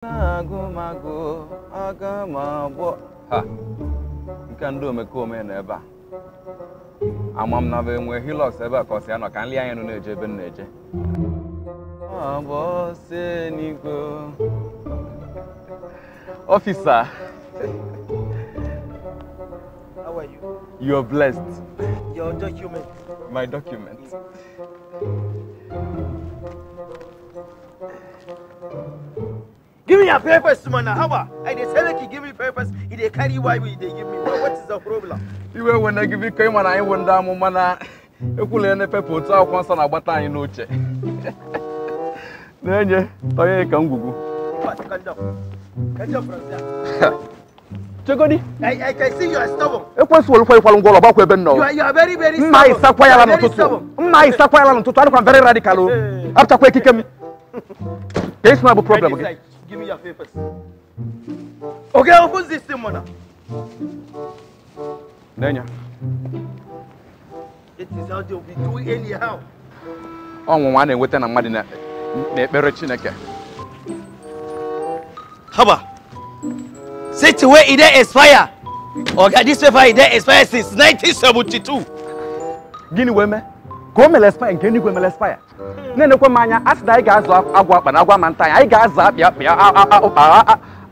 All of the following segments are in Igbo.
Agụmagụ aga m agbọ ha nke ndị omekome nọ ebe a ama m na bụ enwe Hilux ebe a ka ọ si anọ ka nli anya nọ na-eje ebe m na-eje agbọ se n'igwe. Officer, how are you? You are blessed. Your document. My document. Give me your papers, man. How I dey tell you give me papers. He dey carry why we dey give me. What is the problem? Iwe when I give you came and I went down, mana. Ekwule na paper otu akwụkwọ nsọ na-agbata anyị n'oche. Na-enye tonye ka ngwugwu. Calm down from there. Chegodi. I can see you are stubborn. Ekwensu olukwa ikwalụ ngwa ụlọ gbakwa ebe nnọọ. You are very very stubborn. Mma ịsakwa ya n'ụtụtụ. Mma ịsakwa ya n'ụtụtụ. Adịkwa very radical o. Apụtakwa ekike m. Ka isi na bụ problem gị. Give me your papers. Okay, open this thing, man. Nenya. It is how they will be doing anyhow. Ọnwụnwa na-enweta na mmadụ na-ekpere Chineke. Haba. Sit where it dey expire. Okay, this paper it dey expire since 1972. Gịnị wee mee? Ka o mere expire nke eluigwe mere expire. Na-enekwa m anya a sị na anyị ga-azụ agwọ akpa na agwọ ama nta anyị, anyị ga-azụ akpị akpị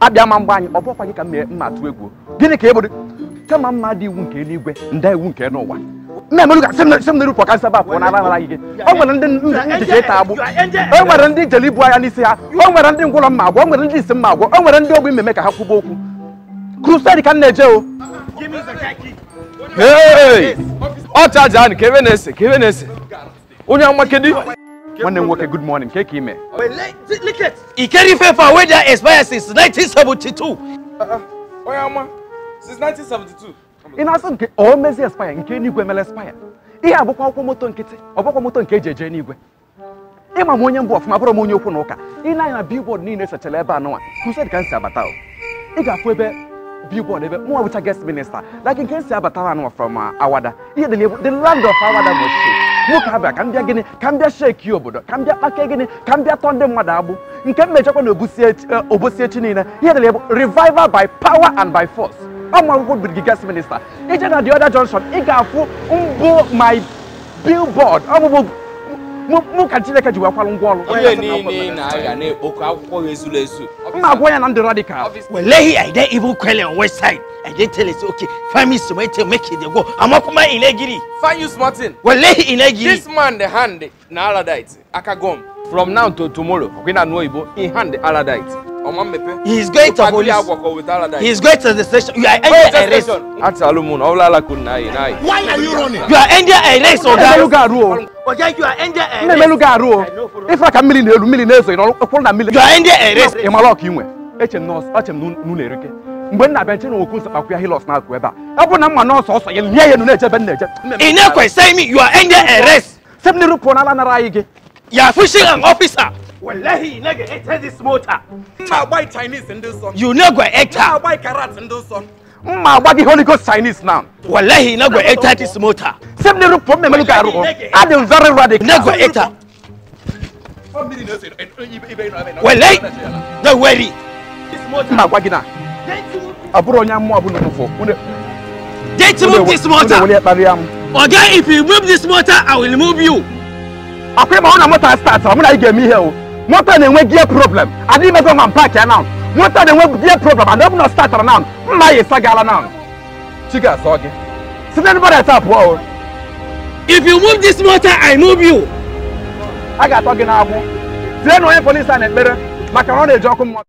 akpị ama mgbe anyị ọ bụkwa gị ka mma atụ egwu. Gịnị ka ị bụrụ? Kama mma dị iwu nke eluigwe nda iwu nke n'ụwa. Nna emerụ ka sị m n'erupụ ka nsaba pụọ n'ala nara gị. O nwere ndị njije ịta agbụ, o nwere ndị jere ibu agha n'isi ha, o nwere ndị ngwụrọ mma agwọ, o nwere ndị isi mma agwọ, o nwere ndị ogbi mmemme ka ha kwuba okwu. Crusade ka m na-eje o. Hey! Ọ chaja anyị ka ebe na-ese ka ebe na-ese. Onye amakedi. Nwanne m nwoke, good morning. Ka ime? Look at. He carry paper wey dey expire since 1972. Onye ama since 1972. Ị na-asị nke o mezi expire nke eluigwe mere expire. Ihe abụkwa akwụkwọ moto nkịtị, ọ bụkwa moto nke eji eje n'igwe. Ịma m onye mbụ ọfụma bụrụ m onye okwu na ụka. Ị na-anya na billboard niile esechara ebe a nụnwa. Crusade ka m si abata o. Ị ga-afụ ebe billboard ebe mụnwa bụcha guest minister. Like nke m si abata anụnwa from Awada. Ihe dị the land of Awada must shake. Nwoke abịa ka m bịa gịnị ka m bịa sheki obodo ka m bịa kpake gịnị ka m bịa tọọ ndị mmadụ agbụ nke m mechakwa na obosi echi niile. Ihe dịrị bụ revival by power and by force. Ọmụ akwụkwọ bụ gị guest minister. Ije na the other junction ị ga-afụ mbụ my billboard ọmụmụ mụ ka Chineke ji wee kwalụ ngwa ọrụ. Onye niile na-aga na-ekpokọ akwụkwọ ezuru ezu. Mma agwa ya na ndị radical. Wallahi I dey even call on west side. I dey tell you okay, find me some make it dey go. Amakuma inegiri. Find you smart thing. Wallahi inegiri. This man the hand na Aladite aka gum. From now to tomorrow, we na know Igbo, he hand the Aladite. Ọma mmepe. He is going to police. He is going to the station. You are under arrest. Why are you running? You are under arrest, Oga. Oga, you are under arrest. Ife aka mmiri na-elu mmiri na-ezo ịnọrọ na mmiri. You are under arrest. Ị mara ọka inwe. Eche m nọọsụ, eche m n'ụlọ erike. Mgbe m na-abịa nche na okwu nsọ kpakwa ya Hilux na-akụ ebe a. Ọ bụ na mma nọọsụ ọsọ ya nye ya enu na-eje ebe m na-eje. Ị na-ekwe say me you are under arrest. Sị m n'iru pụọ n'ala nara anyị gị. You are pushing an officer. Wallahi, you no go enter this motor. Mma agba Chinese ndị nsọ. You no go enter. Mma agba karat ndị nsọ. Mma agba gị Holy Ghost Chinese now. Wallahi, you no go enter this motor. Sị m n'iru pụọ mmemme ga arụ. Adị m very radical. You no go enter. Wallahi, don't worry. Mma agwa gị na. Ọ bụrụ onye mmụọ bụ n'ụfụ. Don't move this motor. Oga, if you move this motor, I will move you. Akwa ma ọ na moto start, ọ mụ na ị ga-eme ihe o. Moto na-enwe gear problem. Adịghị mebe ma park ya now. Moto na-enwe gear problem and ọ bụ na startara now. Mma ya ịsagala now. Chi ga-asọ gị. Site n'ebe a pụọ o. If you move this motor, I move you. A ga-atọ gị n'agbụ. Tie na onye polisi a na-ekpere maka na ọ na-eji ọkụ mmụọ.